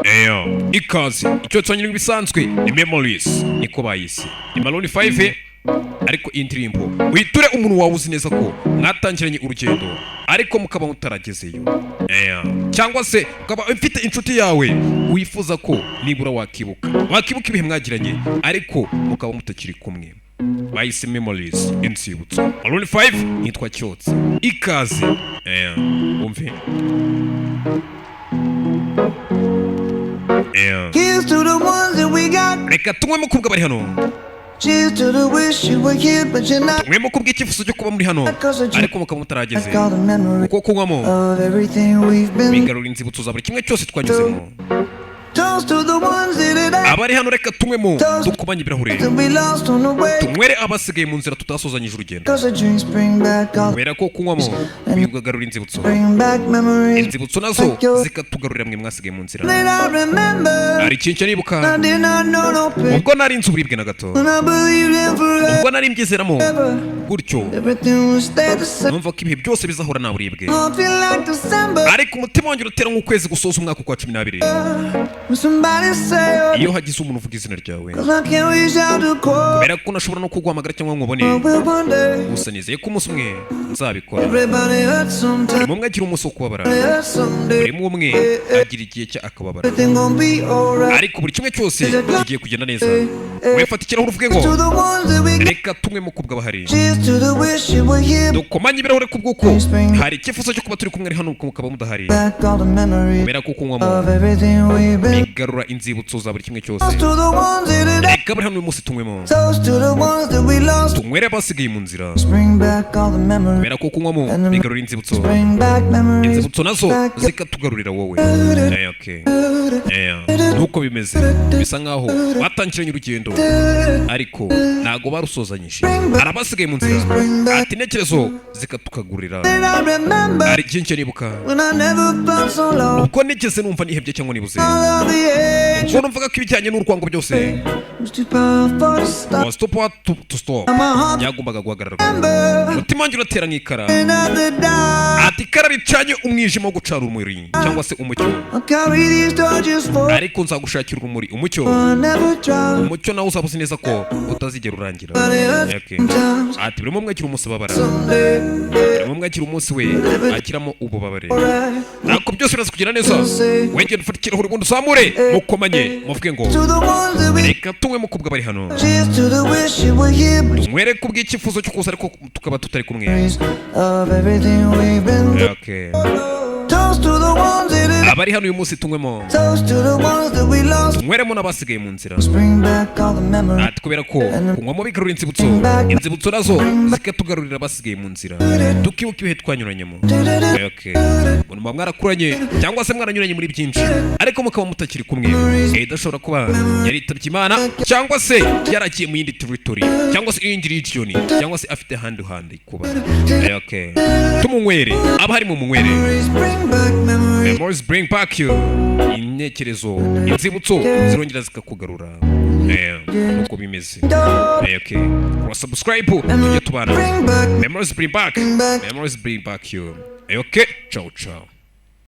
Eyo, ikaze. Icyo twanyura ibisanzwe ni Memories, niko bayise, ni Maroon 5. Ariko iyi ndirimbo witure umuntu wawe uzi neza ko mwatangiranye urugendo ariko mukaba mutaragezeyo. Eyo. Cyangwa se ukaba ufite inshuti yawe wifuza ko nibura wakibuka ibihe mwagiranye ariko mukaba mutakiri kumwe. Bayise Memories, inzibutso. Maroon 5, nitwa Cyotsi, ikaze. Eyo. Wumve. Eyo. Here's to the ones that we got. Reka tunywemo kubwa bari hano. Cheers to the wish you were here, but you're not. Tunywemo kubw'icyifuzo cyo kuba muri hano ariko mukaba mutarageze. All the memory Kuko kunywamo of everything we've been. bigarura inzibutso za buri kimwe cyose twanyuzemo. Toast to the ones that it Abari hano, reka tunywemo, dukomanye ibirahure. that we lost on the way. Tunywere abasigaye mu nzira tutasozanyije urugendo. 'Cause the drinks bring back all, Kubera ko kunywamo bigarura inzibutso, bring back memories. inzibutso nazo zikatugarurira mwe mwasigaye mu nzira. That I remember. Hari ikintu nibuka I did not know no pain. ubwo nari nzi uburibwe na gato, When I believed in forever. ubwo nari mbyizeramo gutyo, Everything would stay the same. numva ko ibihe byose bizahora nta buribwe. I feel like December. Ariko umutima wanjye uratera nk'ukwezi gusoza umwaka ukwa 12 When somebody say, oh, iyo hagize umuntu uvuga izina ryawe. 'Cause I can't reach out to call. Kubera ko nashobora no kuguhamagara cyangwa nkubone. I will one day. Gusa nizeye ko umunsi umwe nzabikora. Everybody hurts sometimes. Buri umwe agira umunsi wo kubabara. Hurts someday. Buri umwe agira igihe cye akababara. Everything gonna be alright. Ariko buri kimwe cyose kigiye kugenda neza. We fata ikirahure uvuge ngo To the ones that we got. reka tumwemo kubw'abahari. Cheers to the wish you were here. Dukomanye ibirahure kubw'uko hari icyifuzo cyo kuba turi kumwe ari hano mukaba mudahari. Back all the memories Kubera ko kunywamo of everything we've been. bigarura inzibutso za buri kimwe cyose. Toast to the ones that it Reka bari hano uyu munsi tunywemo. Toast to the ones that we lost. Tunywere abasigaye mu nzira. Bring back all the memories. Kubera ko kunywamo bigarura inzibutso, Bring back memories. inzibutso nazo zikatugarurira wowe. Okay. Nuko bimeze, bisa nkaho batangiranye urugendo ariko ntago barusozanyije, hari abasigaye mu nzira. Ati intekerezo zikatukagurira. And I remember Hari byinshi nibuka when I never felt so low. ubwo nigeze numva nihebye cyangwa nibuze, All of the age ubwo numvaga ko ibijyanye n'urwango byose was too powerful to stop. Was stop what to stop, My heart byagombaga guhagarara. remember Umutima wanjye uratera nk'ikara. another die. Ati ikara ricanye umwijima wo gucana urumuri cyangwa se umucyo. I'll carry these torches for Ariko nzagushakira urumuri, umucyo. I never drown. Umucyo nawe uzaba uzi neza ko utazigera urangira. But it hurts sometimes. Ati buri umwe agira umunsi ubabara. Someday, Buri umwe agira umunsi we agiramo ububabare, alright. ariko byose biraza kugenda neza. Wegera ufate ikirahure ubundi uzamure, mukomanye, muvuge ngo To the ones that we reka tunywe mukobwa bari hano. Cheers to the wish you were here, but Tunywere kubw'icyifuzo cyo kuza ariko tukaba tutari kumwe. memories of everything we've been through. Toast to the ones that it Abari hano uyu munsi tunywemo. Toast to the ones that we lost. Tunyweremo n'abasigaye mu nzira. Bring back all the memories. Ati kubera ko kunywamo bigarura inzibutso, inzibutso nazo zikatugarurira abasigaye mu nzira, tukibuka ibihe twanyuranyemo. Okay. Umuntu muba mwarakuranye cyangwa se mwaranyuranye muri byinshi ariko mukaba mutakiri kumwe, idashobora kuba yaritabye Imana cyangwa se yaragiye mu yindi territory cyangwa se iyindi region cyangwa se afite ahandi handi kuba. Okay. Tumunywere, aba hari mu munywere. Memories bring back memories. Memories bring back you, intekerezo, inzibutso zirongera zikakugarura. Nuko bimeze. Okay. Ura subscribe tujye tubana. Bring back Memories bring back, back. memories bring back you. Okay, ciao ciao.